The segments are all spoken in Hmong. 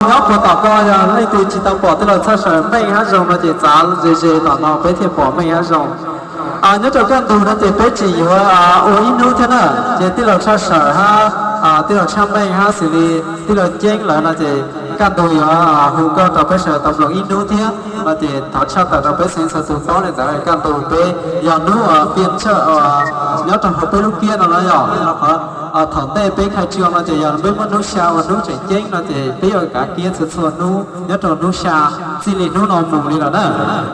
Nyob puag tom ko yog leej twg tsis tau pom tij laug Txhaj Sawm meej hab zoo no ces txav ze ze tom no peb thiaj pom meej hab zoo. Nyob rau kaj ntug no ces peb tseem yuav ua ib hnub thiab na, ces tij laug Tshaj Sawm hab tij laug Tshaj Meej hab xws li tij laug Ceeb lawv no ces kaj ntug yuav hu nkauj rau peb sawv daws tau mloog ib hnub thiab no ces thov tshaj tawm rau peb txhua txhua tus paub li ntawd. Kaj ntug peb yog hnub piaj tshaj nyob rau hauv peb lub kiab no na yom, qhov thaum ntej peb khai trương no ces yog peb muab hnub xya ua hnub tseem ceeb no ces peb yuav kav kiab txhua txhua hnub nyob rau hnub xya txij li hnub no mus li lawm na.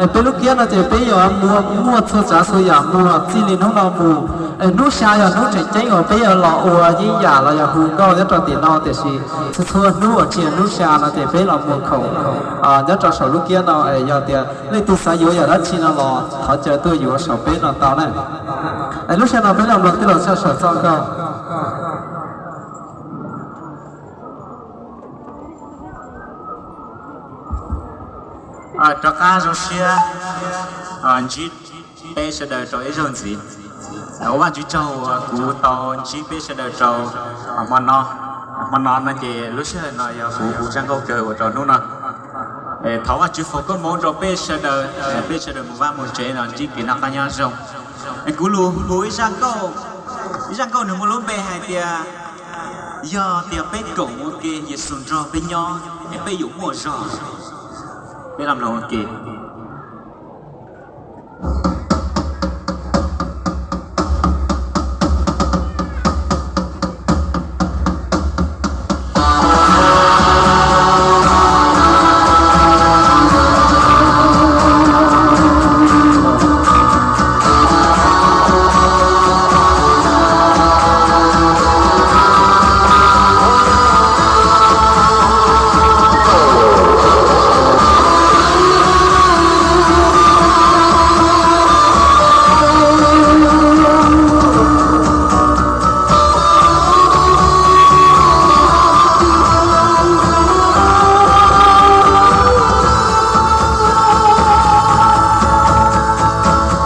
Es peb lub kiab no ces peb yuav muaj txhua tsav txhua yam muaj txij li hnub no mus. Es hnub xya yog hnub tseem ceeb uas peb yuav los ua yeeb yam los yog hu nkauj nyob rau tim no, tiam sis txhua txhua hnub uas tsis yog hnub xya no ces peb los muag khoom nyob rau saum lub kiab no. Es yog tias leej twg xav yuav yam dab tsi no los thov caw tuaj yuav saum peb no tau na. Es lub sij hawm no peb los mloog tij laug Tshaj Sawm txoj nkauj. Rov qab zoo siab ntsib peb sawv daws rau ib zaug ntxiv. Ua Vajtswv tsaug uas kuv tau ntsib peb sawv daws rau hmo no. Hmo no no ces lub sij hawm no yog kuv hu zaj nkauj kawg uas rau hnub no. Thov Vajtswv foom koob hmoov rau peb sawv daws, peb sawv daws mus vaj mus tsev no ntsib kev noj qab nyob zoo. Kuv lus hu ib zaj nkauj, ib zaj nkauj nws muaj lub npe hais tias, yog tias peb koom ua ke Yexus nrog peb nyob es peb yuav muaj zog. Peb los mloog ua ke.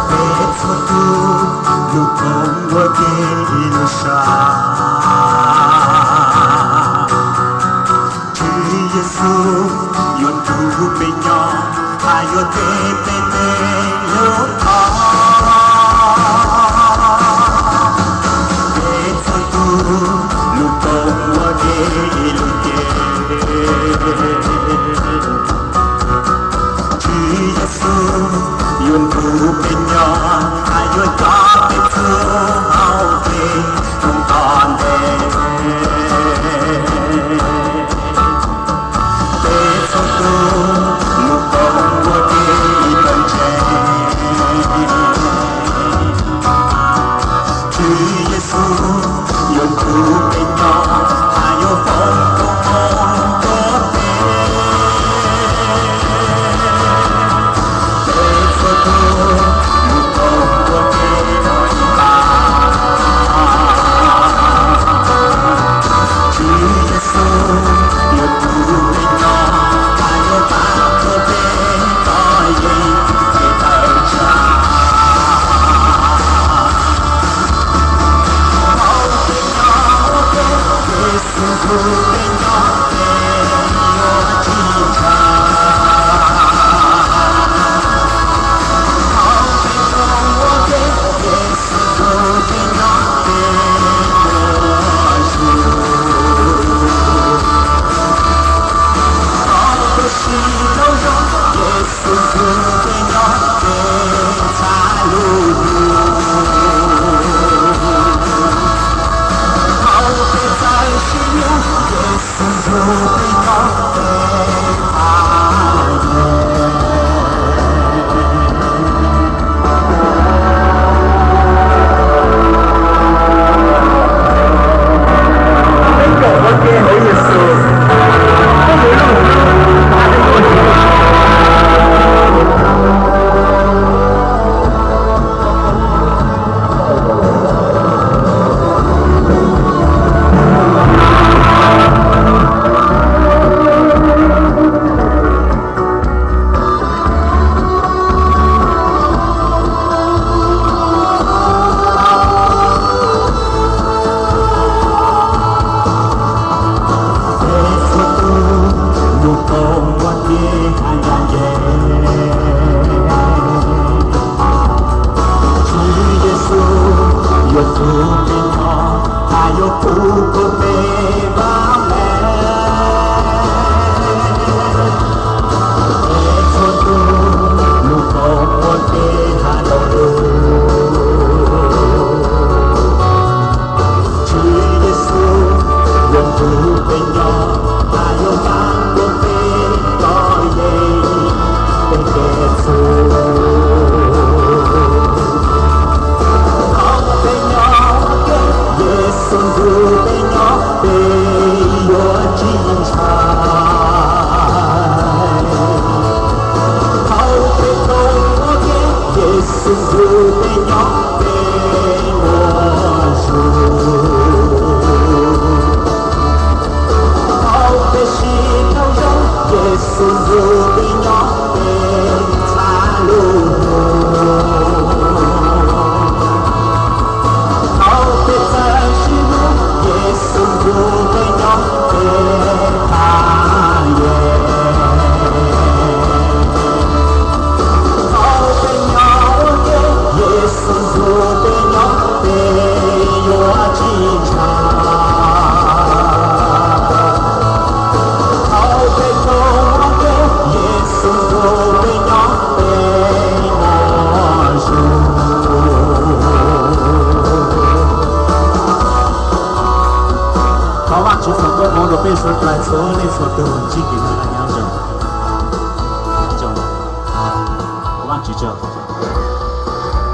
Peb txhua tus lub koom ua ke lub sab, Tswv Yexus yuav nrug peb nyob, hab yuav teb peb tej lub thov. Peb txhua tus lub koom ua ke lub cev, Tswv Yexus yuav nrug peb nyob, hab yuav coj peb txug hauv kev koom tog ntev. Peb txhua tus lub koom ua ke ib kawm ntseeg, Tswv Yexus yuav nrug peb nyob, hab yuav foom koob hmoov rua peb. Peb txhua tus lub koom ua ke ib kawm ntseeg, Tswv Yexus yuav nrug peb nyob, hab yuav pab txhua peb txoj yeej kev tawm tsam. Thaum peb nyob ua ke, Yexus nrug peb nyob, peb yuav tsis ntshai. Thaum peb koom ua ke, Yexus nrug peb nyob, peb muaj zug. Thaum peb sib raug zoo, Yexus nrug peb nyob, peb txhaj lug lug. Thaum peb txawj sib hlub, Yexus nrug peb nyob, peb txhaj nyiam. Thaum peb nyob ua ke, Yexus nrog peb nyob, peb yuav tsis ntshai. Thaum peb tuaj ua ke, Yexus nrog peb nyob, peb muaj zoo. Thaum peb sib raug zoo, Yexus nrog peb nyob, peb txhaj lub hlub. Thaum peb txawj sib hlub, Yexus nrog peb nyob, peb txhaj yeej. Thaum peb nyob ua ke, Yexus nrog peb nyob, peb yuav tsis ntshai. Thaum peb tuaj ua ke, Yexus nrog peb nyob, peb muaj zoo. Thov Vajtswv foom koob hmoov rau peb sawv daws txhua leej txhua tus txij kev